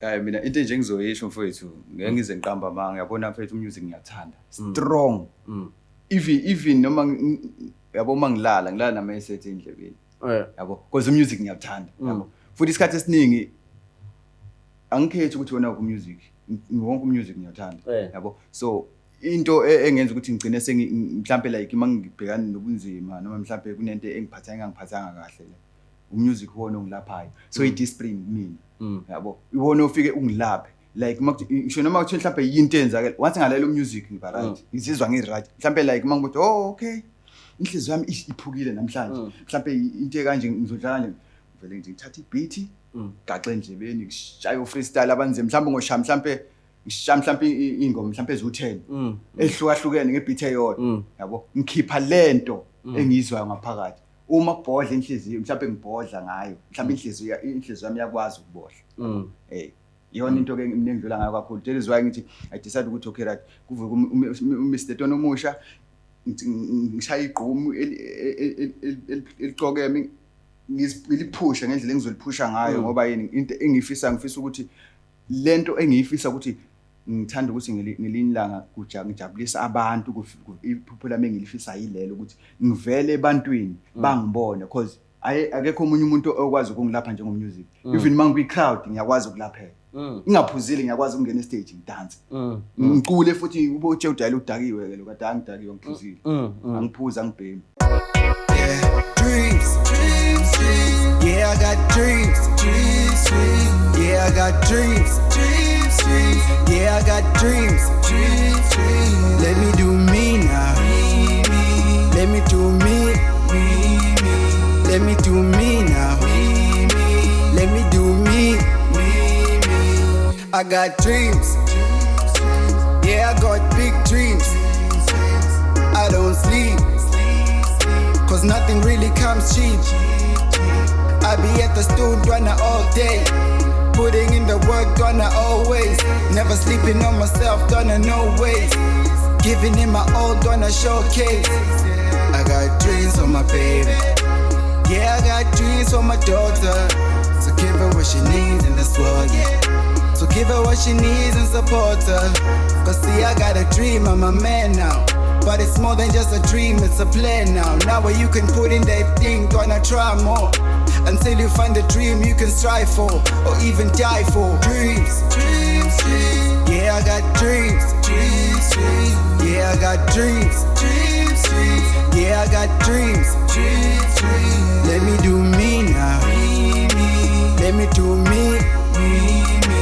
Hayi, mina into nje engizoyisho, mfowethu, ngeke ngize ngiqamba amanga. Yabona, mfethu, umusic ngiyathanda strong. Even noma yabo, uma ngilala nama-headset endlebeni, yabo, because umusic ngiyathanda, yabo. Futhi isikhathi esiningi angikhethi ukuthi wona umusic, wonke umusic ngiyathanda, yabo. So into engenza ukuthi ngigcine sengi mhlambe like uma ngibhekana nobunzima noma mhlambe kunento engiphatha engangiphathanga kahle le, umusic wona ongilaphayo. So i-discipline kumina, yabo, iwona ofike ungilaphe. Like uma ngisho noma kuthiwa mhlambe yinto eyenzakele, once ngalalela umusic ngiba right, ngizizwa ngi-right. Mhlambe like uma ngibuthi, "Oh, okay, inhliziyo yami iphukile namhlanje," mhlambe into ekanje, ngizodlala nje, vele nje ngithatha ibeat, gaxe endlebeni, ngishaye u-freestyle abanzima. Mhlambe ngoshaya, mhlambe ngishaya mhlambe iy'ngoma mhlambe eziwu-10 ezihlukahlukene ngebeat eyodwa, yabo. Ngikhipha lento engiyizwayo ngaphakathi. Uma kubhodla inhliziyo, mhlambe ngibhodla ngayo, mhlambe inhliziyo yami iyakwazi ukubhodla. Iyona into ke mina engidlula ngayo kakhulu. That is why ngithi I decide ukuthi, okay, right, kuvuke uMr Don omusha, ngithi ngishaya igqumu elicokeme, ngiliphushe ngendlela engizoliphusha ngayo. Ngoba yini? Into engiyifisa, ngifisa ukuthi lento engiyifisa ukuthi ngithanda ukuthi ngelinye ilanga ngijabulisa abantu. Iphupho lami engilifisa yilelo, ukuthi ngivele ebantwini bangibone, because akekho omunye umuntu okwazi ukungilapha njengomusic. Even uma ngikwi-crowd ngiyakwazi ukulapheka. Ngingaphuzile ngiyakwazi ukungena estage, ngidanse, ngicule futhi. Ube utshe udayela udakiwe ke lo, kade angidakiwe, ngiphuzile. Angiphuzi, angibhemi. Yeah, dreams, dreams, dreams. Yeah, I got dreams, dreams, dreams. Yeah, I got dreams, dreams, dreams. Yeah, I got dreams, dreams, dreams. Let me do me now. Let me do me, me, me. Let me do me now. Let me do me, me, me. I got dreams. Yeah, I got big dreams. I don't sleep, 'cause nothing really comes cheap. I be at the studio doing all day. Putting in the work, doing always. Never sleeping on myself, doing no ways. Giving in my all, doing a showcase. I got dreams for my baby. Yeah, I got dreams for my daughter. So give her what she needs in this world, yeah. So give her what she needs and support her. 'Cause see, I got a dream, I'm a man now. But it's more than just a dream, it's a plan now. Now where you can put in that thing, gonna try more. Until you find the dream you can strive for, or even die for. Dreams, dreams, dreams. Yeah, I got dreams, dreams, dreams. Yeah, I got dreams, dreams, dreams. Yeah, I got dreams, dreams, dreams. Let me do me now. Let me do me, me, me.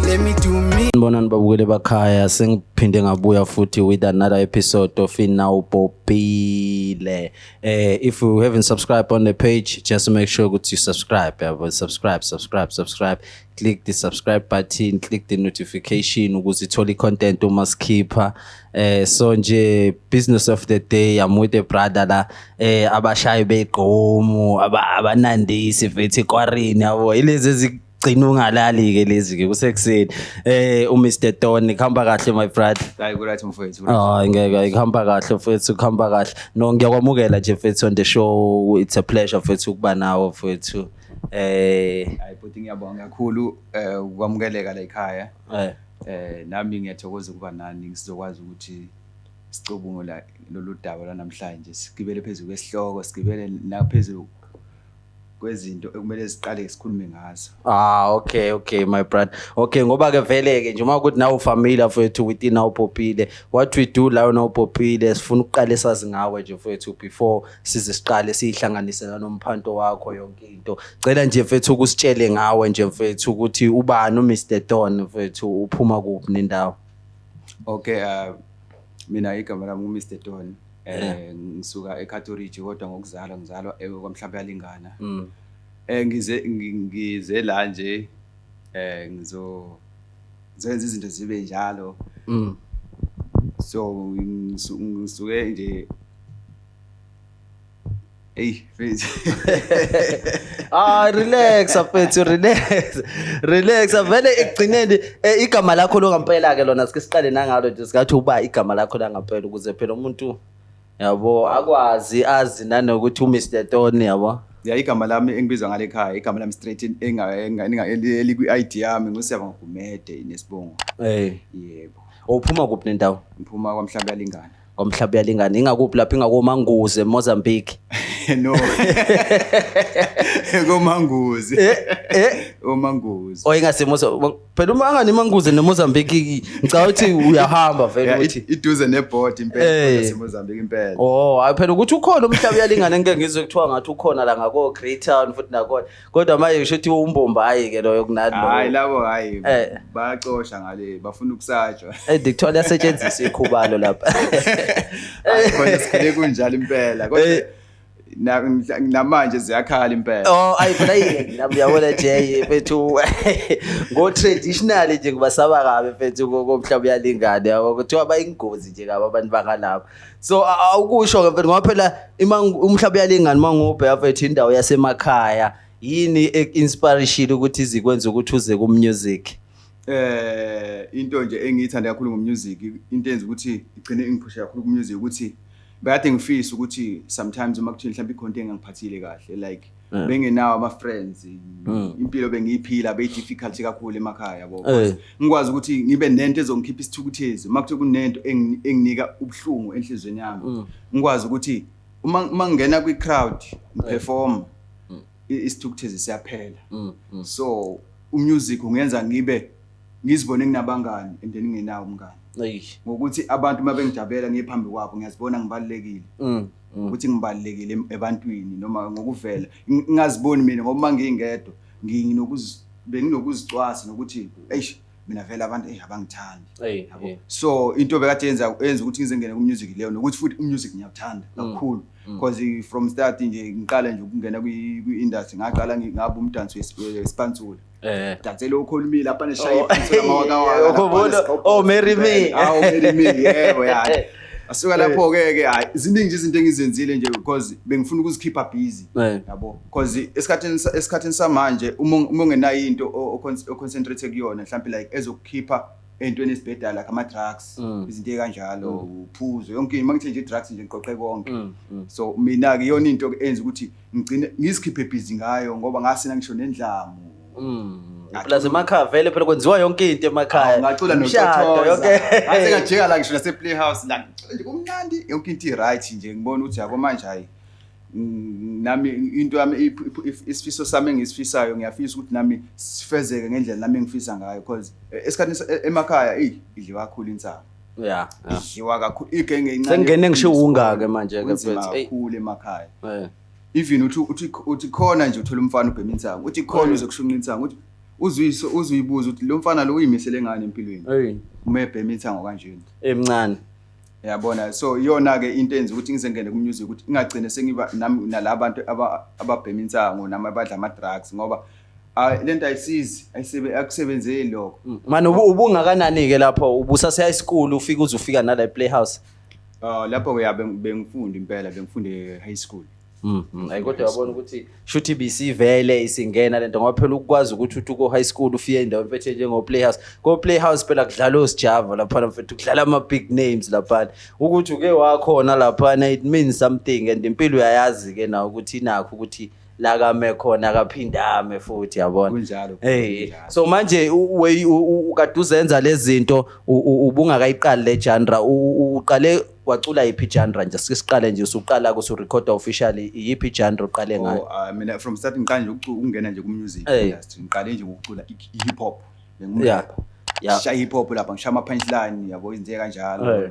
Let me do me. Sanibonani babukeli bakhaya, sengiphinde ngabuya futhi with another episode of Inawupopile. If you haven't subscribed on the page, just make sure ukuthi you subscribe, yabo. Subscribe, subscribe, subscribe. Click the subscribe button, click the notification ukuze ithole content uma sikhipha. So nje, business of the day, I'm with the brother la, abashayi begqomu, abanandisi futhi kwarini, yabo, ilezi ezigcina ungalali ke lezi ke kusekuseni. uMr Don, kuhamba kahle, my brother? Hayi, ku-right, mfowethu. Hayi, ngeke, kuhamba kahle, mfethu, kuhamba kahle. No, ngiyakwamukela nje, mfethu, on the show. It's a pleasure, mfethu, ukuba nawe, mfethu. Hayi bhuti, ngiyabonga kakhulu ukwamukeleka la ekhaya. Nami ngiyathokoza ukuba nani, sizokwazi ukuthi sicubungula lolu daba lwanamhlanje, sigibele phezulu kwesihloko, sigibele naphezulu kwezinto ekumele siqale sikhulume ngazo. Ah, okay, my brother. Okay, ngoba ke vele ke nje uma ukuthi nawe familiar, mfethu, with Inawupopile. What we do la Inawupopile, sifuna ukuqale sazi ngawe nje, mfethu, before size siqale sihlanganise nomphanto wakho yonke into. Cela nje, mfethu, ukusitshele ngawe nje, mfethu, ukuthi ubani uMr Don, mfethu, uphuma kuphi nendawo? Okay, mina igama lami ngu-Mr Don. Ngisuka eCato Ridge, kodwa ngokuzalwa ngizalwa kwaMhlabuyalingana. Ngize la nje ngizo zenza izinto zibe njalo. So ngisuke nje. Ey, mfethu. Ah, relax, mfethu, relax. Relax, vele ekugcineni igama lakho lo ngempela ke lona, sike siqale nangalo nje, sikathi uba igama lakho la ngempela, ukuze phela umuntu, yabo, akwazi azi nanokuthi uMr Don, yabo. Ya, igama lami engibizwa ngale ekhaya, igama lami straight elikwi-ID yami nguSiyabonga Gumede nesibongo. Yebo. Uphuma kuphi nendawo? Ngiphuma kwaMhlabuyalingana. KwaMhlabuyalingana. Ingakuphi lapho? IngakoManguzi eMozambique? No. KoManguzi. KoManguzi. Oh, ingase Mozambique. Phela uma angani iManguzi neMozambique, ngicabanga ukuthi uyahamba vele ukuthi iduze nebhodi impela yaseMozambique impela. Oh, hayi phela ukuthi ukhona uMhlabuyalingana, ngeke ngizwe kuthiwa ngathi ukhona la ngako Greytown futhi nakhona. Kodwa manje ngisho ukuthi umbomba hayi ke loyo kunani lo. Hayi labo, hayi, bayacosha ngale, bafuna ukusatshwa. Kuthiwa liyasetshenziswa ikhubalo lapha. Hayi khona sikhule kunjalo impela. Kodwa namanje ziyakhala impela. Oh, ayi phela yini nami, uyabona nje mfethu, ngo traditional nje kubasaba kabi mfethu koMhlabuyalingana, yabo, kuthiwa bayingozi nje kabi abantu bangalapha. So awukusho ke mfethu, ngoba phela uMhlabuyalingana mangubhe mfethu indawo yasemakhaya, yini e-inspiration ukuthi izikwenza ukuthi uze ku music? Into nje engiyithanda kakhulu ngomusic, into enza ukuthi igcine ingiphusha kakhulu ku music, ukuthi bekade ngifisa ukuthi sometimes uma kuthiwa mhlawumbe ikhonto engangiphathile kahle, like bengenawo ama friends, impilo bengiyiphila beyi difficult kakhulu emakhaya, yabo, ngikwazi ukuthi ngibe nento ezongikhipha isithukuthezi uma kuthiwa kunento enginika ubuhlungu enhlizweni yami, ngikwazi ukuthi uma ngingena kwi crowd ngiperform, isithukuthezi siyaphela. So umusic ungenza ngibe ngizibone nginabangani and then ngingenawo umngani, ngokuthi abantu uma bengijabulela ngiye phambi kwabo, ngiyazibona ngibalulekile, ukuthi ngibalulekile ebantwini noma ngokuvela ngingaziboni mina, ngoba uma ngingedwa benginokuzicwasa nokuthi eish, mina vele abantu abangithandi. Yabo. So into bekade yenza ukuthi ngize ngene ku-music leyo, nokuthi futhi umusic ngiyawuthanda kakhulu, because from start nje ngiqala nje ukungena kwi-industry, ngaqala ngaba umdansi wesipansula. Dansela ukhulumile lapha neshaya ipansula amawakawaka. Ukhumbula? Oh, Marry Me. Awu, Marry Me, yebo, ya. Asuka lapho ke ke hayi, ziningi nje izinto engizenzile nje because bengifuna ukuzikhipha busy. Yabo, because esikhathini samanje uma ungenayo into oconcentrate kuyona, mhlawumbe like ezokukhipha entweni esibhedayo, like ama drugs, izinto ezikanjalo, uphuzo, yonke into. Mangithi nje drugs nje, ngiqoqe konke. So mina ke iyona into enza ukuthi ngigcine ngizikhiphe busy ngayo, ngoba ngasina ngisho nendlamu. Plus emakhaya vele phela kwenziwa yonke into emakhaya. Ngacula Imishado, noCothoza. Yonke. Ngase ngajika la ngisho nase Playhouse la, ngicula nje kumnandi, yonke into i-right nje, ngibona ukuthi yabo manje hayi, nami into yami isifiso sami engisifisayo, ngiyafisa ukuthi nami sifezeke ngendlela nami engifisa ngayo, because esikhathini emakhaya idliwa kakhulu insangu. Idliwa kakhulu igenge encane. Sengene ngisho ungake manje ke Kunzima mfethu. Eyi. kakhulu emakhaya. Even uthi khona nje uthola umfana ubhema insangu, uthi khona uzokushunqa insangu, uthi uzuyise uzuyibuza ukuthi lo mfana lo uyimisele ngani empilweni uma ebhema insangu kanjena Emncane. Yabona, so iyona ke into enza ukuthi ngize ngene ku-music, ukuthi ingagcine sengiba nami nalabantu ababhema insangu nami abadla ama-drugs, ngoba lento ayisizi, akusebenzeli lokho. Manje ubungakanani ke lapho ubusase high school ufika uze ufika nala ePlayhouse? Lapho ke ya bengifunda impela, bengifunde high school. Ayi kodwa uyabona ukuthi shuthi bisivele isingena lento, ngoba phela ukwazi ukuthi uthi uko high school ufike endaweni mfethu njengo Playhouse. Ko Playhouse phela kudlala osijava lapha mfethu, kudlala ama big names lapha. Ukuthi uke wakhona lapha, it means something, and impilo uyayazi ke nawe ukuthi inakho ukuthi la kame khona akaphindame futhi, yabona. Kunjalo, Hey, kunjalo. so manje ukade uzenza lezi zinto, ubungakayiqali le genre, uqale wacula yiphi genre nje? Sike siqale nje usuqala kusu record officially, iyiphi genre uqale ngayo? Oh, mina from start ngiqale nje ukungena nje ku music industry, ngiqale nje ukucula i-hip hop. Bengumrapper. Ngishaya hip hop lapha, ngishaya ama punchline, yabo, izinto kanjalo.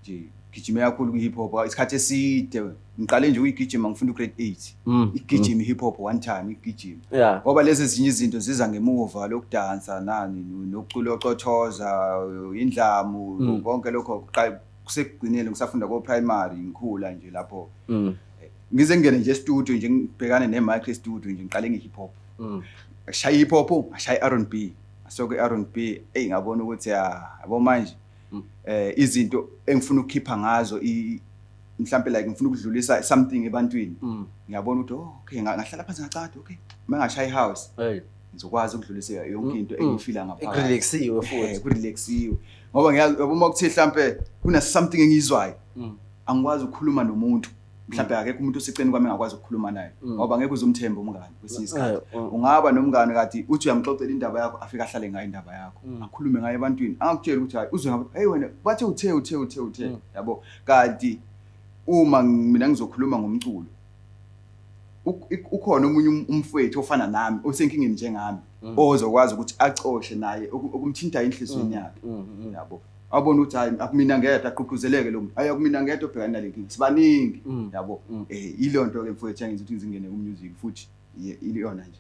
Nje gijime kakhulu ku hip hop isikhathi eside. Ngiqale nje ukuyigijima ngifunda ugrade 8. Igijima hip hop one time igijima. Ngoba lezi ezinye izinto ziza ngemuva, lokudansa nani nokucula ocothoza, indlamu, konke lokho kusekugcineni ngisafunda ko primary, ngikhula nje lapho. Ngize ngingene nje e-studio nje, ngibhekane ne-mic e-studio nje, ngiqale nge-hip hop. Ngashaya hip hop, ngashaya R&B. Ngasoke R&B, ey, ngabona ukuthi ya, yabo manje izinto engifuna ukukhipha ngazo mhlambe like ngifuna ukudlulisa something ebantwini. Ngiyabona ukuthi oh okay, ngahlala phansi ngacada, okay, uma ngashaya ihouse ngizokwazi ukudlulisa yonke into engiyifila ngaphakathi. Kurelaxiwe futhi. Kurelaxiwe. Ngoba ngiyazi yabo uma kuthi mhlambe kuna something engiyizwayo, angikwazi ukukhuluma nomuntu Mhlawumbe akekho umuntu oseceleni kwami engakwazi ukukhuluma naye, ngoba ngeke uzumthembe umngane kwesinye isikhathi. Ungaba nomngane kade uthi uyamxoxela indaba yakho, afike ahlale ngayo indaba yakho, akhulume ngayo ebantwini, angakutsheli ukuthi hayi, uzwe ngabe, hey wena, bathe uthe uthe uthe uthe, yabo. Kanti uma mina ngizokhuluma ngomculo, ukhona omunye umfowethu ofana nami osenkingeni njengami, ozokwazi ukuthi acoshe naye okumthinta inhliziyweni yakhe, yabo, abone ukuthi hayi, akumina ngedwa, agqugquzeleke lo muntu, hayi, akumina ngedwa obhekana nale nkinga, sibaningi, yabo. Ilo nto ke mfowethu yangenza ukuthi ngingene ku-music futhi, iliyona nje.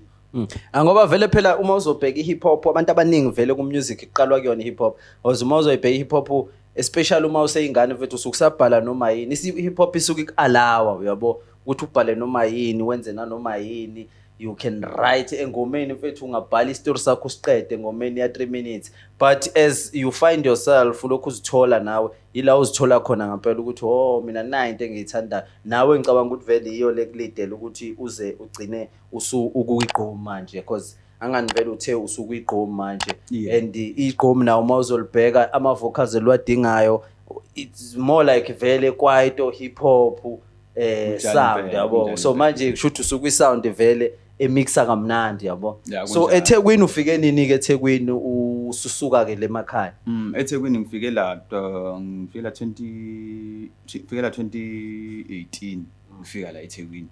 Ah, ngoba vele phela uma uzobheka i-hip hop, abantu abaningi vele ku-music kuqalwa kuyona i-hip hop. Cause uma uzoyibheka i-hip hop, especially uma useyingane mfethu, usuke usabhala noma yini. I-hip hop isuke iku-allow-a, uyabo, ukuthi ubhale noma yini, wenze nanoma yini. You can write engomeni mfethu, ungabhala isitori sakho usiqede engomeni ya 3 minutes. But as you find yourself lokhu uzithola nawe, ila uzithola khona ngempela ukuthi oh, mina nayi into engiyithandayo. Nawe ngicabanga ukuthi vele yiyo le kulidela ukuthi uze ugcine usu ukuyigqom manje, because angani vele uthe usukuyigqom manje. And igqom nawo uma uzolibheka, ama-vocals eliwadingayo, it's more like vele kwaito, hip hop Kunjalo sound, impela, yabo. Kunjalo So impela. manje kusho ukuthi usukwi-sound vele emixa kamnandi, yabo. Yeah, So kunjalo. eThekwini ufike nini ke eThekwini, ususuka ke lemakhaya? eThekwini ngifike la ngifike la 20 ngifike la 2018, ngifika la eThekwini.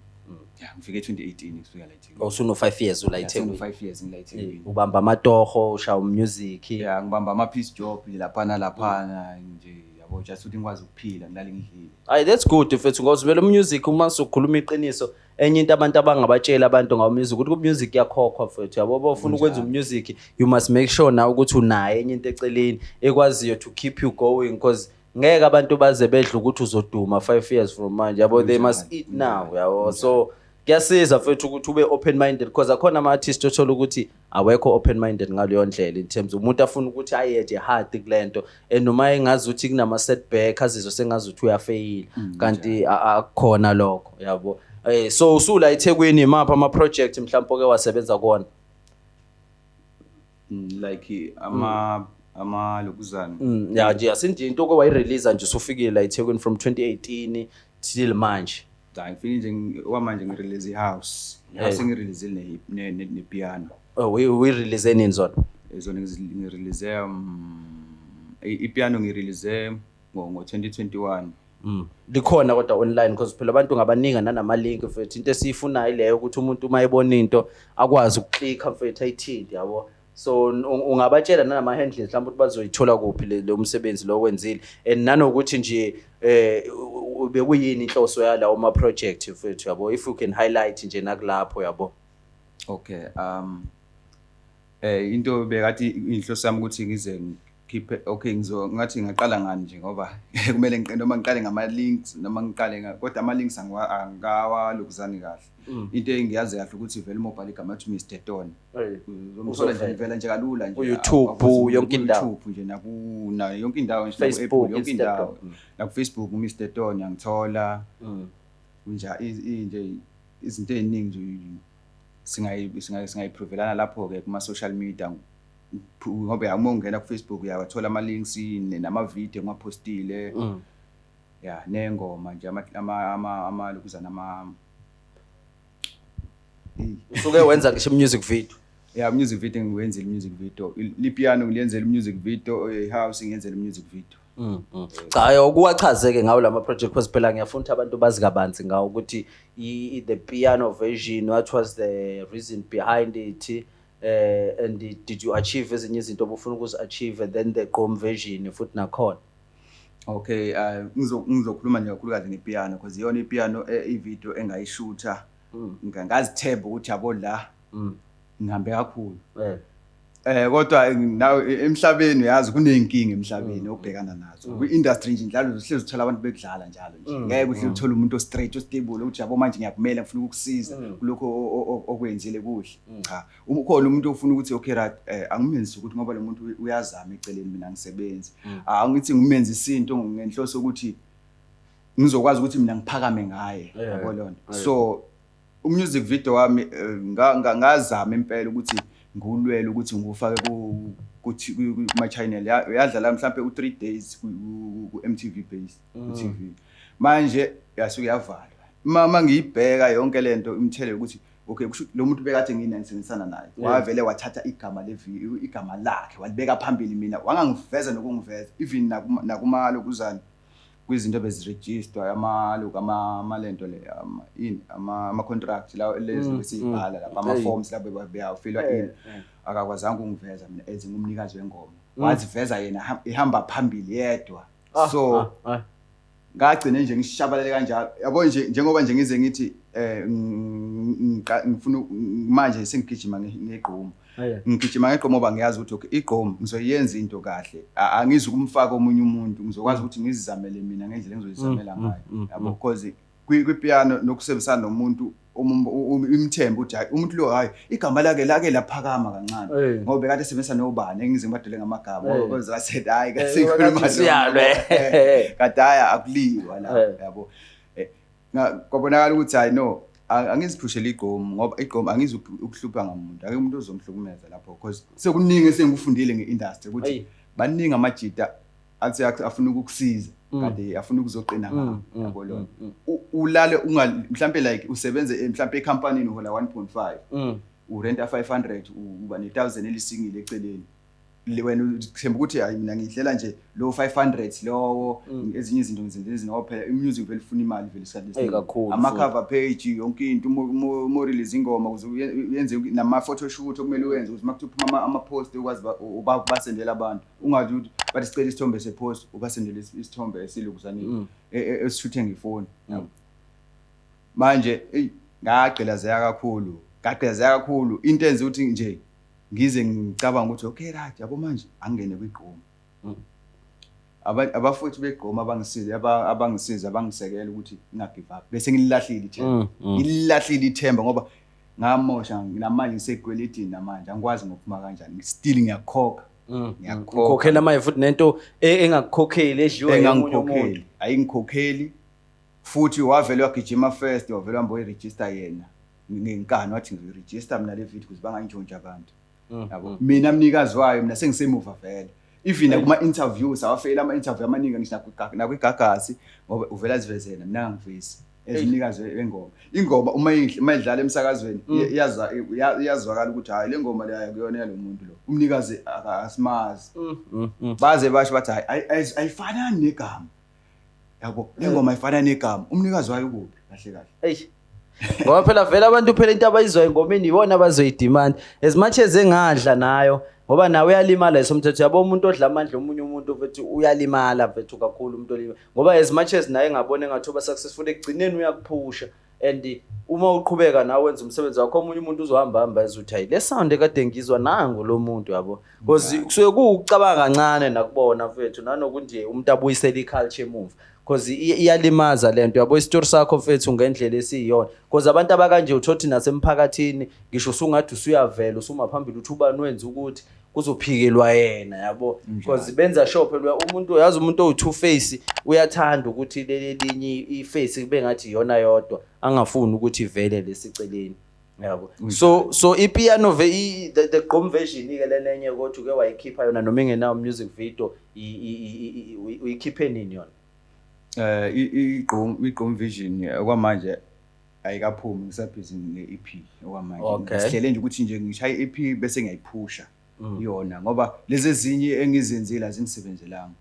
Yeah, ngifike 2018, ngifika la eThekwini. Usuno 5 years ula Yeah, eThekwini? 5 years ngila eThekwini. Ubamba amatoho, ushaya music? Yeah, ngibamba ama piece job laphana laphana nje, yabo, just ukuthi ngikwazi ukuphila, ngilale ngidlile. Hayi, that's good mfethu, ngoba vele music, uma sokukhuluma iqiniso, enye into abantu abangabatshela abantu ngawo music ukuthi ku-music iyakhokhwa mfethu, yabo. Bafuna ukwenza umusic, you must make sure nawe ukuthi unayo enye into eceleni ekwaziyo to keep you going, because ngeke abantu baze bedle ukuthi uzoduma 5 years from manje, yabo. They must eat now, yabo. So kuyasiza mfethu ukuthi ube open minded, because akhona ama-artist othola ukuthi awekho open minded ngaleyo ndlela, in terms umuntu afuna ukuthi aye nje hard kule nto, and noma engazi ukuthi kunama-setback, azizwe sengazi ukuthi uyafeyila, kanti akukhona lokho, yabo. So usula eThekwini, imaphi ama-project mhlawumbe oke wasebenza kuwona? Like ama lokuzana? Ya nje, asinje into oke wayi-release nje usufikile la eThekwini from 2018 till manje. Cha, ngifike nje okwamanje ngirelease i-house. House ngirelease ne piano. Oh, we release nini zona? Zona ngirelease ipiano ngirelease ngo 2021. Likhona kodwa online? Because phela abantu ngabaninga nanama-link mfethu. Into esiyifunayo ileyo ukuthi umuntu uma ebona into akwazi ukuklikha mfethu, ayithinte, yabo. So ungabatshela nanama-handles mhlawumbe ukuthi bazoyithola kuphi lo msebenzi lo wenzile, and nanokuthi nje bekuyini inhloso yalawo ma-project mfethu, yabo, if you can highlight nje nakulapho, yabo. Okay, into bekathi inhloso yami ukuthi ngize ngikhiphe, okay, ngizo ngathi ngaqala ngani nje, ngoba kumele ngiqale noma ngiqale ngama links noma ngiqale kodwa ama links angawalokuzani kahle. Into engiyazi kahle ukuthi vele uma ubhala igama athi Mr Tone, uzomthola nje. Uzovela. Vela nje kalula nje. Ku-YouTube, yonke indawo. Ku-YouTube nje naku na yonke indawo nje, Facebook, naku-Apple, yonke indawo. Instagram. Naku Facebook Mr Tone angithola. Kunja nje izinto eziningi nje singayiprovelana lapho-ke kuma-social media, ngoba uma ungena ku-Facebook uyawathola ama-links nama-video ngiwaphostile, ya, nengoma nje ama lokuzana ama Usuke wenza ngisho music video? Ya, music video ngiwenzile, music video lipiano ngiliyenzele, music video i-house ngiyenzele music video. Cha, ukuwachazeke ngawo lama project, because phela ngiyafuna ukuthi abantu bazi kabanzi ngawo ukuthi the piano version, what was the reason behind it, and did you achieve ezinye izinto obufuna ukuzi-achieve, and then the gqom version futhi nakhona. Okay, ngizokhuluma nje kakhulukazi ngepiano, because iyona ipiano i-video engayishutha ngazithemba ukuthi yabo la ngihambe kakhulu. Kodwa nawe emhlabeni uyazi kuneyinkinga emhlabeni obhekana nazo. Kwi-industry nje njalo uhlezi uthola abantu bekudlala njalo nje. Ngeke uhle uthole umuntu o-straight, o-stable, ukuthi yabo manje ngiyakumela, ngifuna ukukusiza kulokho okwenzile kuhle. Cha, uma ukhona umuntu ofuna ukuthi okay right, angimenzisi ukuthi ngoba lo muntu uyazama eceleni, mina ngisebenzi. Angithi ngimenzise into ngenhloso ukuthi ngizokwazi ukuthi mina ngiphakame ngaye, yabo lona. So umusic video wami ngazama impela ukuthi ngiwulwele ukuthi ngiwufake ku kuthi kuma channel, yadlala mhlambe u3 days ku MTV Base, ku TV. Manje yasuke yavalwa. Uma ngiyibheka yonke lento, imthelelo ukuthi okay, kusho lo muntu bekade nginasebenzisana naye, wavele wathatha igama levi, igama lakhe walibeka phambili, mina wangangiveza nokungiveza, even nakumalo kuzani kwizinto bezirejistwa, amaloku amalento le, ini, ama-contract la, lezi besiyibhala lapha, ama-forms lapho beyawufilwa ini, akakwazanga ukungiveza mina as ngumnikazi wengoma, waziveza yena ehamba phambili yedwa. So ngagcine nje ngishabalele kanjalo, yabo nje, njengoba nje ngize ngithi ngifuna manje sengigijima ngegqomu. Ngigijima ngegqomu ngoba ngiyazi ukuthi okay, igqomu ngizoyenza into kahle. Angizukumfaka omunye umuntu, ngizokwazi ukuthi ngizizamele mina ngendlela engizoyizamela ngayo, yabo, because kwipiano nokusebenzisana nomuntu imthembe ukuthi hayi, umuntu lo, hayi, igama lakhe lake laphakama kancane, ngoba bekade esebenzisa nobani engize ngibadele ngamagama, ngoba basethi hayi, kasikhuluma. Kathi siyalwe. Kade hhayi, akuliwa la. Yabo. Kwabonakala ukuthi hayi no, angiziphushele igqomu, ngoba igqomu angizukuhlupha ngamuntu, akekho umuntu ozongihlukumeza lapho, because sekuningi esengikufundile nge-industry ukuthi baningi amajita athi afuna ukukusiza, kade afuna ukuzoqina ngawo, yabo lona. Ulale unga mhlambe like usebenze mhlambe ecompanyini, uhola 1.5, urenta 500, uba ne-1000 elisingile eceleni. Wena uthemba ukuthi hayi, mina ngidlela nje lo 500 lowo, ezinye izinto ngizenza izinto, ngoba phela i-music vele ifuna imali vele isikhathi esiningi. Kakhulu. Ama-cover page, yonke into, uma release ingoma, ukuze uyenze nama-photoshoot okumele uyenze, ukuze uma kuthi uphuma ama-post ukwazi ubasendele abantu, ungathi ukuthi bathi sicela isithombe se-post, ubasendele isithombe esilukuzanini esishuthe ngefoni, yabo. Manje eyi, ngagqilazeka kakhulu, ngagqilazeka kakhulu, into enza ukuthi nje ngize ngicabanga ukuthi okay, right, yabo, manje angene kwigqomu. Abafowethu begqomu abangisiza, abangisiza, abangisekela ukuthi nginga-give up, bese ngililahlile ithemba. Ngililahlile ithemba ngoba ngamosha, namanje ngisekweletini, namanje angikwazi ngokuphuma kanjani, still ngiyakhokha. Ngiyakhokha. Ukhokhela manje futhi nento engakukhokheli, edliwe omunye umuntu. Engangikhokheli, ayingikhokheli futhi. Wavele wagijima first, wavele wahamba wayiregister yena ngenkani, wathi ngizoyiregister mina le video ukuze bangayintshontsha abantu, yabo. Mina mnikazi wayo, mina sengisemuva vele, even nakuma-interviews awafeyila ama-interview amaningi, ngisho nakwiGagasi, ngoba uvela azivezela, mina angivezi as umnikazi wengoma. Ingoma uma idlala emsakazweni, iyazwakala ukuthi hhayi, le ngoma leyo akuyona yalo muntu lo, umnikazi asimazi. Baze basho bathi hayi, ayifanani negama, yabo, le ngoma ayifana negama, umnikazi wayo ukuphi kahle kahle? Eish. Ngoba phela vele abantu phela into abayizwayo engomeni ibona abazoyidemand, as much as engadla nayo, ngoba nawe uyalimala esomthetho, yabo. Umuntu odla amandla omunye umuntu mfethu uyalimala mfethu kakhulu, umuntu olimala, ngoba as much as naye engabona engathi uba successful, ekugcineni uyakuphusha. And uma uqhubeka nawe wenza umsebenzi wakho, omunye umuntu uzohamba hamba ezuthi hayi, le sound ekade ngizwa nangu lo muntu, yabo, because kusuke kuwukucabanga kancane nakubona mfethu, nanokuthi nje umuntu abuyisele i-culture emuva, because iyalimaza lento, yabo, isitori sakho mfethu ngendlela esiyiyona, because abantu abakanje uthothi nasemphakathini ngisho usungathi usuyavela, usuma phambili, uthi ubani wenza ukuthi kuzophikelwa yena, yabo, because benza sure phela umuntu, yazi, umuntu owu-two face uyathanda ukuthi leli elinye i-face kube ngathi iyona yodwa, angafuni ukuthi ivele lesiceleni, yabo. So ipiano the gqom version ke lenenye, kodwa uke wayikhipha yona noma ingenawo music video, uyikhiphe nini yona? Igqom vision okwamanje ayikaphumi, ngisabhizi nge-EP okwamanje. Ngihlele nje ukuthi nje ngishaye i-EP bese ngiyayiphusha yona, ngoba lezi ezinye engizenzile azingisebenzelanga.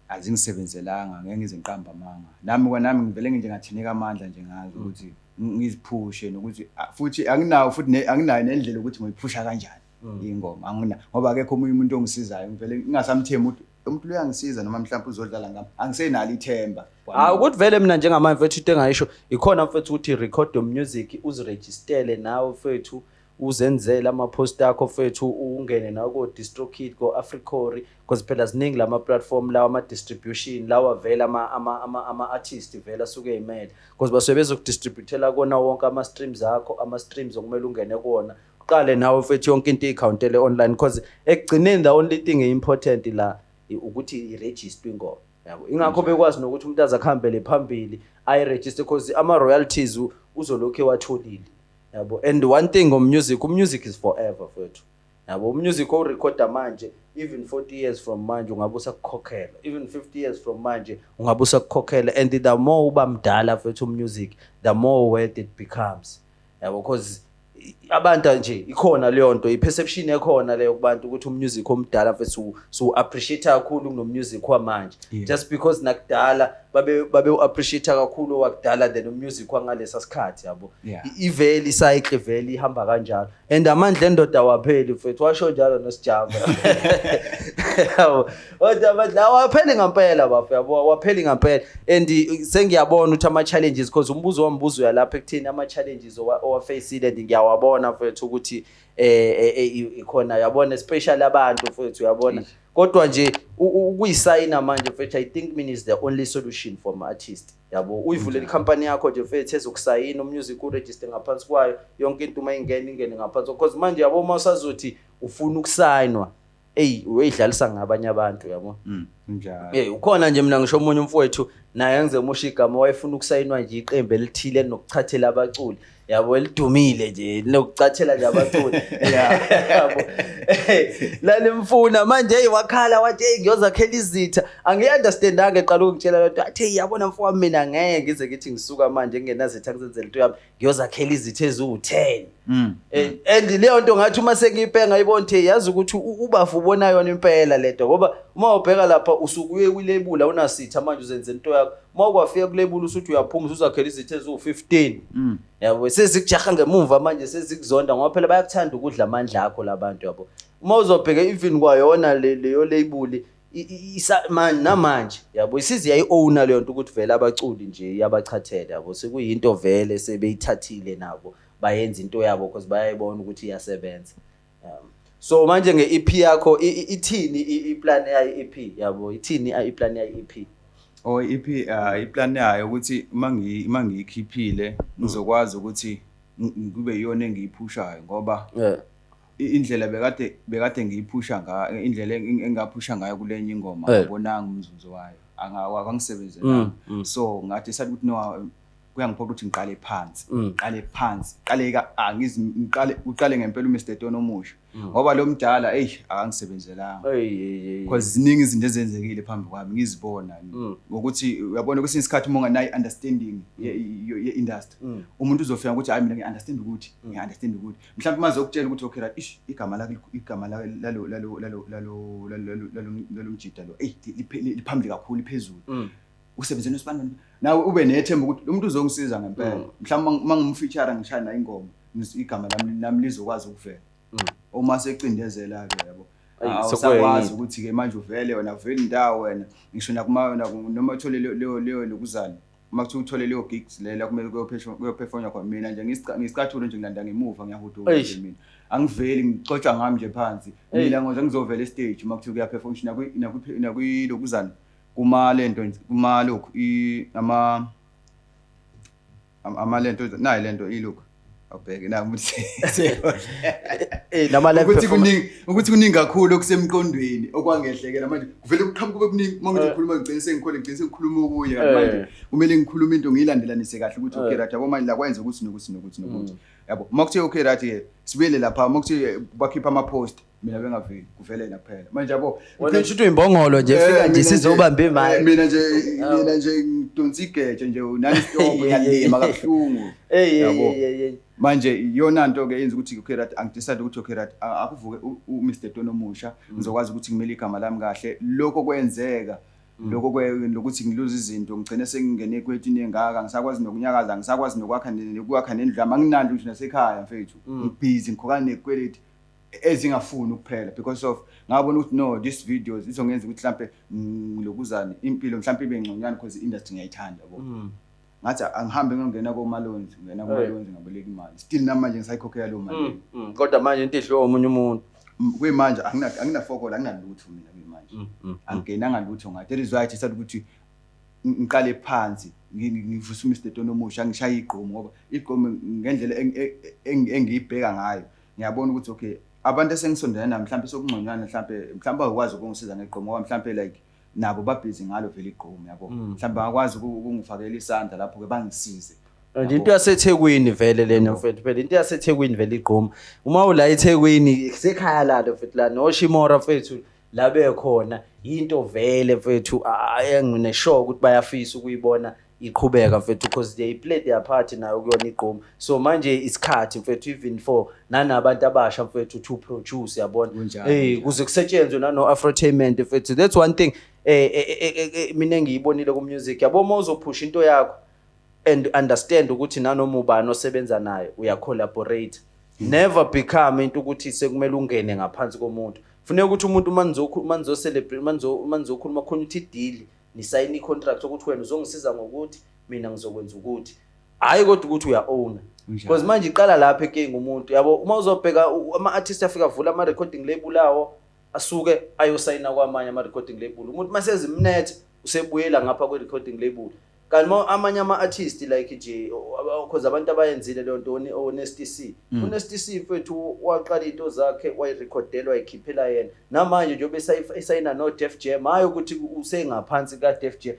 Azingisebenzelanga, ngeke ngize ngiqambe amanga. Nami kwanami ngivele nje ngathineka amandla nje ngazo ukuthi ngiziphushe, nokuthi futhi anginawo futhi anginayo nendlela ukuthi ngiyiphusha kanjani ingoma, angina, ngoba akekho omunye umuntu ongisizayo. Ngivele ngingasamthembi ukuthi umuntu lo uyangisiza noma mhlawumbe uzodlala ngami, angisenalo ithemba. Hayi, ukuthi vele mina njengamanje mfethu, into engayisho ikhona mfethu ukuthi record your music, uzirejistele nawe mfethu, uzenzele ama-post akho mfethu, ungene nawe ko-DistroKid, ko-Africori, because phela ziningi lama-platform lawa, ama-distribution lawa vele ama-artist vele asuke ey'mele, because basuke bezokudistributela kona wonke ama-streams akho, ama-streams okumele ungene kuwona, uqale nawe mfethu yonke into iyikhawuntele online, because ekugcineni the only thing e-important la ukuthi irejistwe ingoma, yabo. Ingakho bekwazi nokuthi umuntu aze akuhambele phambili ayirejiste, because ama-royalties uzolokhu ewatholile, yabo. And one thing ngo-music, umusic is forever mfethu. Yabo, umusic owurekhoda manje, even 40 years from manje ungabe usakukhokhela, even 50 years from manje ungabe usakukhokhela. And the more uba mdala mfethu umusic, the more worth it becomes, yabo, because abantu nje ikhona leyo nto, i-perception ekhona leyo kubantu ukuthi umusic omdala mfethu su-appreciate kakhulu kunomusic wamanje, just because nakudala babe u-appreciate kakhulu wakudala than umusic wangalesa sikhathi, yabo. Ivele icycle vele ihamba kanjalo, and amandla endoda awapheli mfethu, washo njalo noSjava, yabo. Kodwa amandla awapheli ngampela bafo, yabo, awapheli ngampela. And sengiyabona ukuthi ama-challenges, because umbuzo wami umbuzo uyalapha ekutheni ama-challenges owafacile, and ngiyawabona mfethu ukuthi ikhona, yabona, especially abantu mfethu, uyabona. Kodwa nje ukuyisayina manje mfethu, I think mina is the only solution for my artist, yabo. Uyivulela ikhampani yakho nje mfethu ezokusayina umusic, uregister ngaphansi kwayo, yonke into uma ingena ingene ngaphansi, because manje, yabo, uma usazothi ufuna ukusayinwa, eyi, uyidlalisa ngabanye abantu, yabo. Njalo. Ukhona nje, mina ngisho omunye umfowethu naye ngizemusha igama, wayefuna ukusayinwa nje iqembu elithile elinokuchathela abaculi, yabo, elidumile nje linokuchathela nje abaculi, yabo. Lalimfuna manje. Hey, wakhala wathi, "Hey, ngiyozakhela izitha." Angiyi-understandanga eqala ukungitshela lento, athi, "Hey, yabona mfowami, mina ngeke ngize ngithi ngisuka manje ngingenazitha, ngizenzela into yami, ngiyozakhela izitha eziwu-10." And leyo nto ngathi uma sengiyibheka ngayibona ukuthi yazi ukuthi ubafu ubona yona impela lento, ngoba uma ubheka lapha usuke uye kwilabel awunasitha, manje uzenza into yakho. Uma ukwafika kulabel usuthi uyaphuma, usuzakhela izitha eziwu-15, yabo, sezikujaha ngemumva manje, sezikuzonda, ngoba phela bayakuthanda ukudla amandla akho labantu, yabo. Uma uzobheka even kwayona leyo label namanje, yabo, isize yayi-owner leyo nto ukuthi vele abaculi nje iyabachathela, yabo, sekuyinto vele sebeyithathile nabo bayenza into yabo because bayayibona ukuthi iyasebenza. So manje nge-EP yakho ithini iplan yayo i-EP, yabo, ithini iplan yayo i-EP? Oh, EP, iplan yayo ukuthi uma ngiyikhiphile ngizokwazi ukuthi kube iyona engiyiphushayo, ngoba indlela bekade ngiyiphusha ngayo, indlela engaphusha ngayo kulenye ingoma, ngabonanga umzuzu wayo, akangisebenzelanga. So ngathi sathi ukuthi no, kuyangiphoqa ukuthi ngiqale phansi, ngiqale phansi, qale ka angizi ngiqale uqale ngempela uMr Tony omusha, ngoba lo mdala, ey, akangisebenzelanga, Hey, hey, hey. because ziningi izinto ezenzekile phambi kwami ngizibona, ngokuthi uyabona kwesinye isikhathi uma unganayo understanding ye-industry, umuntu uzofika ukuthi, "Hayi, mina ngi-understand ukuthi ngi-understand ukuthi," mhlawumbe uma zokutshela ukuthi, "Okay, right, ish, igama lakhe, igama lalo lalo lalo lalo lalo lalo lalo mjida lo, eyi, liphambili kakhulu, liphezulu, usebenze nosibani," nawe ube nethemba ukuthi lo muntu uzongisiza ngempela. Mhlawumbe uma ngimfeature, ngishaya naye ingoma, igama lami lizokwazi ukuvela. Uma secindezela-ke, yabo, Ayi, awusakwazi sekuyenye. ukuthi-ke manje uvele wena, uvele indawo wena, ngisho nakuma noma uthole leyo lokuzana, uma kuthiwa uthole leyo gigs lela kumele kuyoperformwa khona, mina nje ngisicathulo nje, ngilanda ngemuva, ngiyahuduka Eish. nje. Mina angiveli, ngixotshwa ngami nje phansi. Hey. Mina ngoze ngizovela estage uma kuthiwa kuyaperform, ngisho nakwilokuzana, kuma lento nje, kuma lokhu ama lento nayi lento ilokhu, awubheke na ukuthi Nama live ukuthi performance. Kuningi, ukuthi kuningi kakhulu okusemqondweni okwangehlekela manje, kuvele kuqhamuke kube kuningi. Uma ngithi ngikhuluma, ngigcine sengikhole, ngigcine sengikhuluma okunye. Kanti manje kumele ngikhulume into ngiyilandelanise kahle ukuthi, okay, right, yabo, manje la kwenza ukuthi nokuthi nokuthi nokuthi, yabo. Uma kuthiwa, okay, right ke, sibuyele lapha, uma kuthiwa bakhipha ama-post, mina bengaveli, kuvele yena kuphela manje, yabo. Wena nje uthi uyimbongolo nje, fika nje Mina sizobamba imali. Mina nje ngidonsa igeje nje, non-stop, ngiyalima kabuhlungu, yabo. Hey, hey. Manje iyona nto ke yenza ukuthi, okay, right, angidecide ukuthi, okay, right, akuvuke uMr Tony omusha, ngizokwazi ukuthi ngimele igama lami kahle. Lokho kwenzeka lokho lokuthi ngiluze izinto, ngigcine sengingene ekwetini engaka, ngisakwazi nokunyakaza, ngisakwazi nokwakha nendlu yami, anginandlu nje nasekhaya mfethu. Ngibhizi ngikhokana nekweleti ezingafuni ukuphela because of ngabona ukuthi no, this videos izongenza ukuthi mhlambe ngilokuzane impilo mhlambe ibe ngconywana, because i-industry ngiyayithanda, yabo. Ngathi angihambe ngiyongena koma-loans, ngena kuma-loans, ngaboleka imali, still namanje ngisayikhokhela leyo mali leyo. Kodwa manje into idliwa omunye umuntu. Kuyimanje anginafokola, anginalutho mina kuyimanje, angingenanga lutho ngathi. That is why I decided ukuthi ngiqale phansi, ngivuse uMr Tony omusha, ngishaye igqomu, ngoba igqomu ngendlela engiyibheka ngayo, ngiyabona ukuthi, okay, abantu esengisondelene nabo mhlawumbe sokungconywana, mhlawumbe bakwazi ukungisiza ngegqomu, ngoba mhlawumbe like nabo babhizi ngalo vele igqomu, yabo. Mhlawumbe bangakwazi ukungifakela isandla lapho-ke, bangisize. Nje into yaseThekwini vele lena mfethu, phela into yaseThekwini vele igqom. Uma ula eThekwini kusekhaya lalo mfethu, la noShimora mfethu la bekhona into vele mfethu engine-sure ukuthi bayafisa ukuyibona iqhubeka mfethu, because they played their part nayo kuyona igqom. So manje isikhathi mfethu even for nanabantu abasha mfethu to produce, yabona. Kunjalo, kunjalo. Kuze kusetshenzwe nano Afrotainment mfethu. That's one thing mina engiyibonile ku music, yabo, uma uzophusha into yakho and understand ukuthi nanoma ubani osebenza naye uya collaborate, never become into ukuthi sekumele ungene ngaphansi komuntu. Funeka ukuthi umuntu manizo celebrate, manizokhuluma khona ukuthi deal, nisayina i-contract ukuthi wena uzongisiza ngokuthi mina ngizokwenza ukuthi, hhayi kodwa ukuthi uya owner. Kunjalo. Because manje iqala lapho inkinga umuntu, yabo, uma uzobheka ama-artist afika avula ama-recording label awo, asuke ayosayina kwamanye ama-recording label. Umuntu masezimnethe usebuyela ngapha kwe-recording label, kanti amanye ama-artist like nje, cause abantu abayenzile leyo nto, o-Nasty C, uNasty C mfethu waqala iy'nto zakhe, wayirekhodela, wayikhiphela yena. Namanje njengoba esayina no-Def Jam, hhayi ukuthi usengaphansi ka-Def Jam,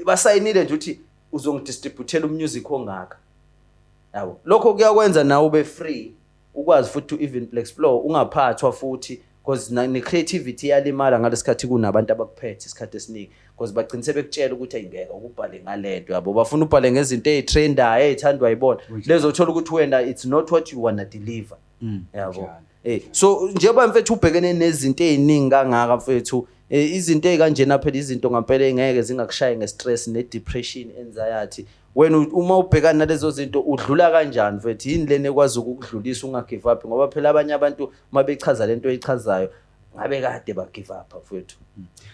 basayinile nje ukuthi uzongidistributela umusic ongaka, yabo. Lokho kuyakwenza nawe ube free, ukwazi futhi to even explore, ungaphathwa futhi, because ne-creativity iyalimala ngalesikhathi kunabantu abakuphethe isikhathi esiningi, because bagcine sebekutshela ukuthi ayingeke ukubhale ngalento, yabo, bafuna ubhale ngezinto ey'trendayo, ey'thandwa yibona lezo, uthola ukuthi wena it's not what you wanna deliver, yabo. Kunjalo. So njengoba mfethu ubhekene nezinto ey'ningi kangaka mfethu, izinto ey'kanjena phela, izinto ngampela ey'ngeke zingakushayi nge-stress ne-depression, anxiety, wena uma ubhekana nalezo zinto udlula kanjani mfethu? Yini lena ekwazi ukukudlulisa unga-give up? Ngoba phela abanye abantu uma bechaza lento oyichazayo ngabe kade ba-give up mfethu,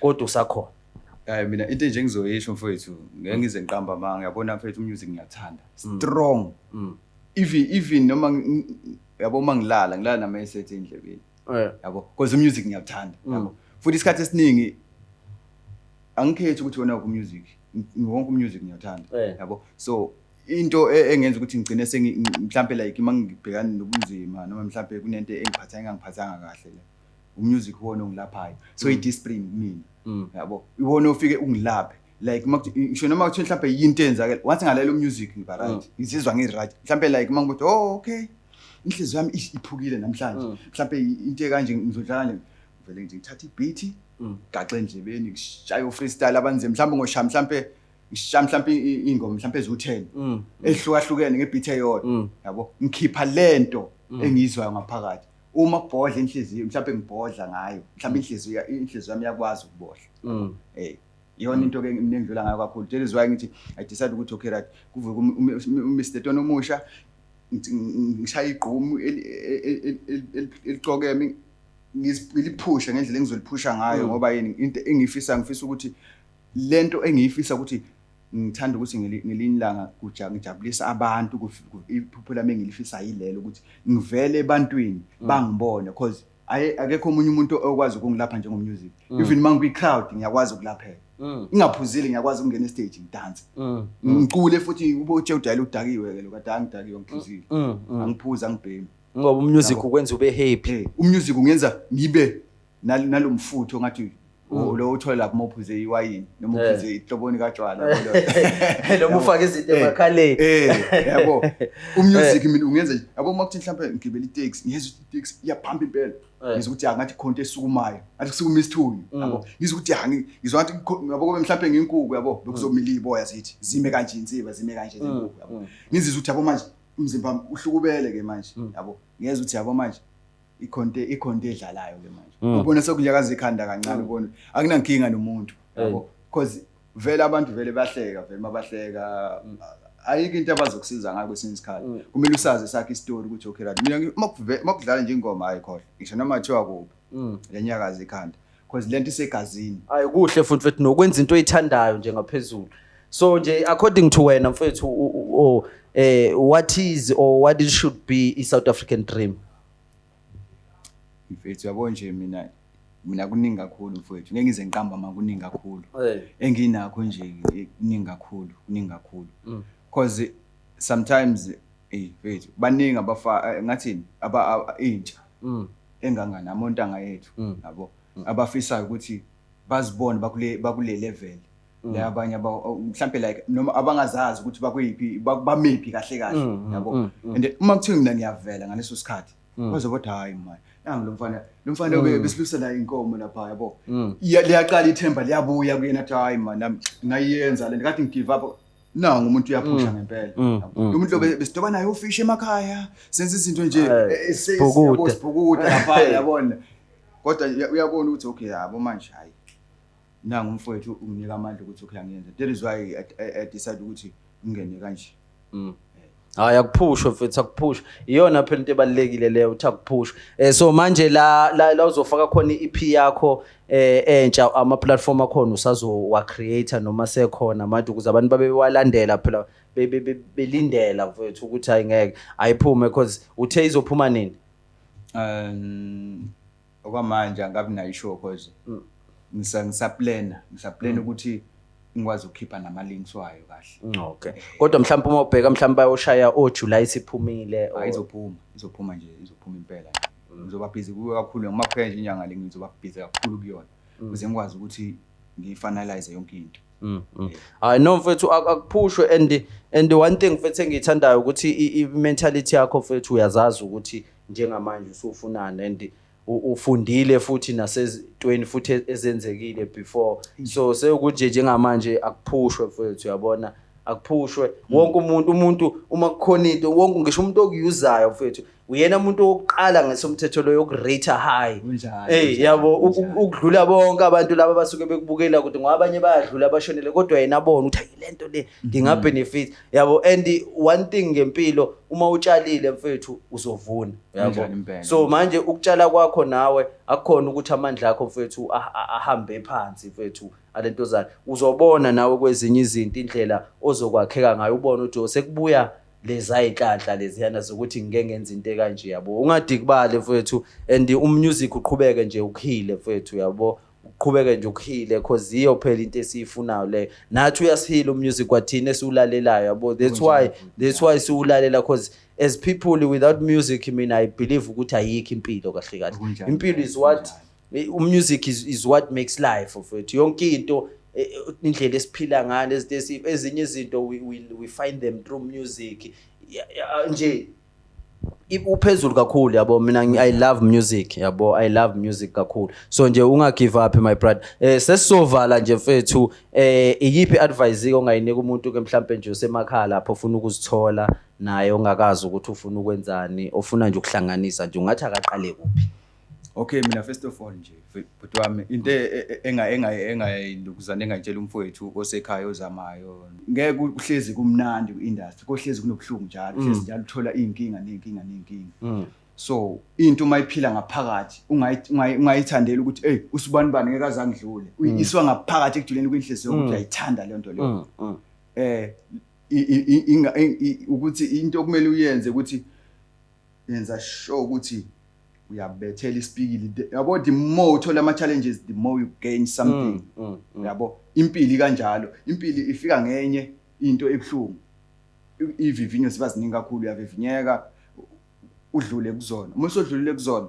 kodwa usakhona. Hayi, mina into nje engizoyisho mfowethu, ngeke ngize ngiqamba amanga, yabona mfethu, umusic ngiyathanda strong. Even noma yabo, uma ngilala, ngilala nama-headset endlebeni, yabo, because umusic ngiyawuthanda, yabo. Futhi isikhathi esiningi angikhethi ukuthi wona umusic, wonke umusic ngiyawuthanda, yabo. So into engenza ukuthi ngigcine mhlambe like uma ngibhekana nobunzima noma mhlambe kunento engiphatha engangiphathanga kahle, le umusic wona ongilaphayo. So i-discipline kumina, yabo, iwona ofike ungilaphe. Like ngisho noma kuthiwa mhlambe yinto eyenzakele, once ngalalela umusic ngiba right, ngizizwa ngi-right. Mhlambe like uma ngithi, "Oh okay, inhliziyo yami iphukile namhlanje," mhlambe into ekanje, ngizodlala nje vele nje, ngithatha i-beat, gaxe endlebeni, ngishaye u-freestyle abanzima, mhlambe ngoshaya, mhlambe ngishaya mhlambe ingoma mhlambe eziwu-10 ehlukahlukene ngebeat eyodwa, yabo, ngikhipha lento engiyizwayo ngaphakathi. Uma kubhodla inhliziyo, mhlambe ngibhodla ngayo, mhlambe inhliziyo yami iyakwazi ukubhodla. Iyona into ke mina engidlula ngayo kakhulu. That is why ngithi I decide ukuthi okay right, kuvuke uMr Tony omusha, ngithi ngishaya igqumu elicokeme, ngiliphushe ngendlela engizoliphusha ngayo. Ngoba yini? Into engiyifisa, ngifisa ukuthi lento engiyifisa ukuthi ngithanda ukuthi ngelinye ilanga ngijabulisa abantu, iphupho lami engilifisa yilelo ukuthi ngivele ebantwini bangibone, cause akekho omunye umuntu okwazi ukungilapha njengomusic. Even uma ngikwi-crowd ngiyakwazi ukulapheka, ngingaphuzile ngiyakwazi ukungena estage, ngidanse, ngicule futhi. Ube utshe udayela udakiwe ke lo, kade angidakiwe, ngiphuzile, angiphuzi, angibhemi. Ngoba umusic ukwenza ube happy. Umusic ungenza ngibe nalo mfutho ngathi lo uthola lapho uma uphuze iwayini noma uphuze ihloboni katshwala, yabo lo. Noma ufake izinto emakhaleni. Yabo, umusic mina ungenza nje, yabo, uma kuthi mhlawumbe ngigibela itaxi, ngiyezwa ukuthi itaxi iyabhampa impela, ngizwa ukuthi ya, ngathi khona into esukumayo, ngathi kusukuma isithunywa, yabo. Ngizwa ukuthi ya, ngizwa ngathi yabo, kube mhlawumbe nginkuku, yabo, bekuzomila iboya zithi zime kanje insiba, zime kanje izinkukhu, yabo. Ngizizwa ukuthi, yabo, manje umzimba wami uhlukubele ke manje, yabo. Ngiyezwa ukuthi, yabo, manje ikhonto edlalayo ke manje, ubona sekunyakaza ikhanda kancane, ubona akunankinga nomuntu, yabo, because vele abantu vele bahleka, vele mabahleka ayikho into abazokusiza ngayo. Kwesinye isikhathi kumele usazi sakhe isitori ukuthi okay right, mina uma kudlala nje ingoma, hayi khohlwa, ngisho noma kuthiwa kuphi, lenyakaza ikhanda, because lento isegazini. Hayi, kuhle futhi mfethu nokwenza into oyithandayo nje ngaphezulu. So nje according to wena mfethu, what is or what it should be i-South African dream? Mfethu, yabo nje, mina kuningi kakhulu mfethu, ngeke ngize ngiqamba ma, kuningi kakhulu enginakho nje, kuningi kakhulu, kuningi kakhulu, because sometimes mfethu baningi abafa ngathini intsha enganganami, ontanga yethu, yabo, abafisayo ukuthi bazibone bakule level. La abanye mhlambe like noma abangazazi ukuthi bakuyiphi, bamephi kahle kahle, yabo. And uma kuthiwa mina ngiyavela ngaleso sikhathi, bazoba, "Hayi man, nangu lo mfana, lo mfana besilusa la inkomo lapha," yabo. Liyaqala ithemba liyabuya kuyena, athi, "Hayi man, nami ngayenza le kade ngigive up, nangu umuntu uyaphusha ngempela." Yabo. Lo muntu lo besidoba naye ufish emakhaya, senza izinto nje, Sibhukuda. yabo, sibhukuda lapha, yabona. Kodwa uyabona ukuthi okay, yabo, manje hayi, nangu umfowethu unginika amandla ukuthi okay, angiyenze. That is why I decide ukuthi ngingene kanje. Hayi, akuphushwe mfethu, akuphushwe. Iyona phela into ebalulekile leyo, ukuthi akuphushwe. So manje la uzofaka khona i-EP yakho entsha, ama platform akhona usazowa create noma sekhona manje, ukuze abantu babe bewalandela phela, belindela mfethu ukuthi hayi, ngeke ayiphume, because uthe izophuma nini? Okwamanje angabi nayo ishow cause ngisaplana ukuthi ngikwazi ukukhipha nama links wayo kahle. Okay. Kodwa mhlawumbe uma ubheka, mhlawumbe bayoshaya o July siphumile? Hayi, izophuma nje, izophuma impela. Ngizoba busy kuyo kakhulu ngoba kuphela nje inyanga le, ngizoba busy kakhulu kuyona ukuze ngikwazi ukuthi ngiyifinalize yonke into. Hayi no mfethu, akuphushwe. And one thing mfethu engiyithandayo ukuthi i-mentality yakho mfethu, uyazazi ukuthi njengamanje usufunani and ufundile futhi nasezintweni futhi ezenzekile before, so sekuthi njengamanje akuphushwe mfethu, uyabona, akuphushwe. Wonke umuntu uma kukhona into, wonke ngisho umuntu okuyuzayo mfethu, uyena umuntu wokuqala ngesomthetho lo yokurate high. Kunjalo, Hey, kunjalo, yabo, kunjalo. ukudlula bonke abantu laba abasuke bekubukela kude, ngoba abanye bayadlula abashonele, kodwa yena abona ukuthi hayi, lento le ngingabenefit, yabo. And one thing ngempilo, uma utshalile mfethu, uzovuna, yabo. Kunjalo impela. So manje ukutshala kwakho nawe akukhona ukuthi amandla akho mfethu ahambe phansi mfethu, alento zane uzobona nawe kwezinye izinto indlela ozokwakheka ngayo, ubone ukuthi oh, sekubuya leza inhlanhla leziyana zokuthi ngike ngenza into ekanje, yabo. Ungadikibali mfethu, and umusic uqhubeke nje ukuhile mfethu, yabo, uqhubeke nje ukuhile, cause iyo phela into esiyifunayo leyo. Nathi uyasihila umusic kwathina esiwulalelayo, yabo. That's why siwulalela, cause as people without music, mina I believe ukuthi ayikho impilo kahle kahle. Kunjalo, Impilo is what kunjalo. Umusic is what makes life of it. Yonke into, indlela esiphila ngayo, izinto ezinye izinto we find them through music. Ya, nje uphezulu kakhulu, yabo. Mina I love music, yabo, I love music kakhulu. So nje unga give up, my brother. Sesizovala nje mfethu, iyiphi advice ongayinika umuntu ke mhlambe nje osemakhaya lapho ufuna ukuzithola naye, ongakazi ukuthi ufuna ukwenzani, ofuna nje ukuhlanganisa nje, ungathi akaqale kuphi? Okay, mina first of all nje, bhuti wami, into engayilukuzana engayitshela umfowethu osekhaya ozamayo, ngeke uhlezi kumnandi ku-industry, kohlezi kunobuhlungu njalo, uhlezi njalo uthola iy'nkinga ney'nkinga ney'nkinga. So into uma iphila ngaphakathi, ungayithandeli ukuthi hey, usibani bani ngeke aze angidlule. Uyiswa ngaphakathi ekujuleni kwenhliziyo ukuthi uyayithanda leyo nto leyo. Ukuthi into okumele uyenze ukuthi yenza sure ukuthi uyabethela isipikili, yabo. The more uthola ama challenges, the more you gain something, yabo. Impilo kanjalo, impilo ifika ngenye into ebuhlungu. Ivivinyo ziba ziningi kakhulu, uyavivinyeka udlule kuzona. Uma usodlulile kuzona,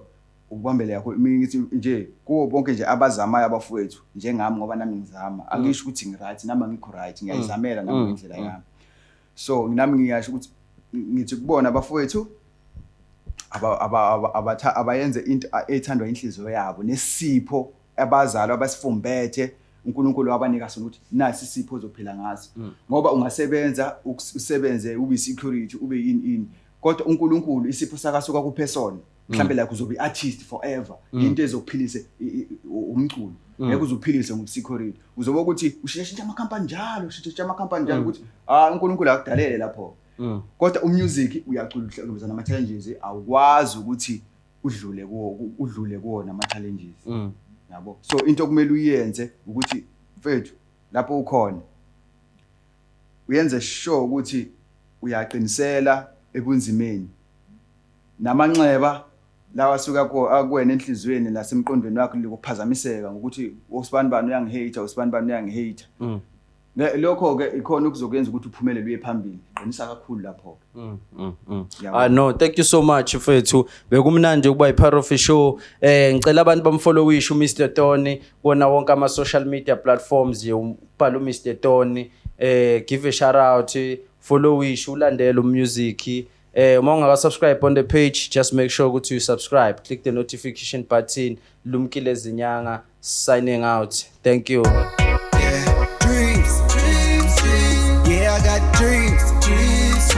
ukubambele yakho. Mina ngithi nje kuwo bonke nje abazamayo abafowethu njengami, ngoba nami ngizama, angisho ukuthi ngi-right nami, angikho right, ngiyayizamela nami ngendlela yami. So nami ngiyasho ukuthi ngithi kubona abafowethu abayenze into ethandwa inhliziyo yabo nesipho abazali abasifumbethe, uNkulunkulu wabanika sona, ukuthi nasi isipho ozophila ngaso. Ngoba ungasebenza, usebenze ube security, ube yini ini, kodwa uNkulunkulu isipho sakasuka kuphe sona, mhlambe like uzobe artist forever, into ezokuphilise umculo. Ngeke uzuphilise ngobusecurity, uzoba ukuthi ushintsha amakhampani njalo, ushintsha amakhampani njalo, ukuthi ah, uNkulunkulu akudalele lapho. Kodwa umusic uyacula, uhlangabezana nama challenges, awukwazi ukuthi udlule kuwo, udlule kuwona ama challenges, yabo. So into okumele uyenze ukuthi mfethu, lapho ukhona, uyenze sure ukuthi uyaqinisela ebunzimeni namanxeba lawa asuka akuwena enhliziyweni nasemqondweni wakho, likuphazamiseka ngokuthi usibani bani uyangihate, usibani bani uyangihate. Lokho ke ikhona okuzokwenza ukuthi uphumelele uye phambili. Qinisa kakhulu lapho ke. Yabo. Ah no, thank you so much, mfethu. Bekumnandi ukuba i-part of show. Ngicela abantu bamfollowishe uMr Tony kuwona wonke ama social media platforms nje, ubhala uMr Tony. Give a shout out, followish, ulandele umusic. Uma ungaka subscribe on the page, just make sure ukuthi you subscribe, click the notification button. Lumkile Zinyanga signing out. Thank you.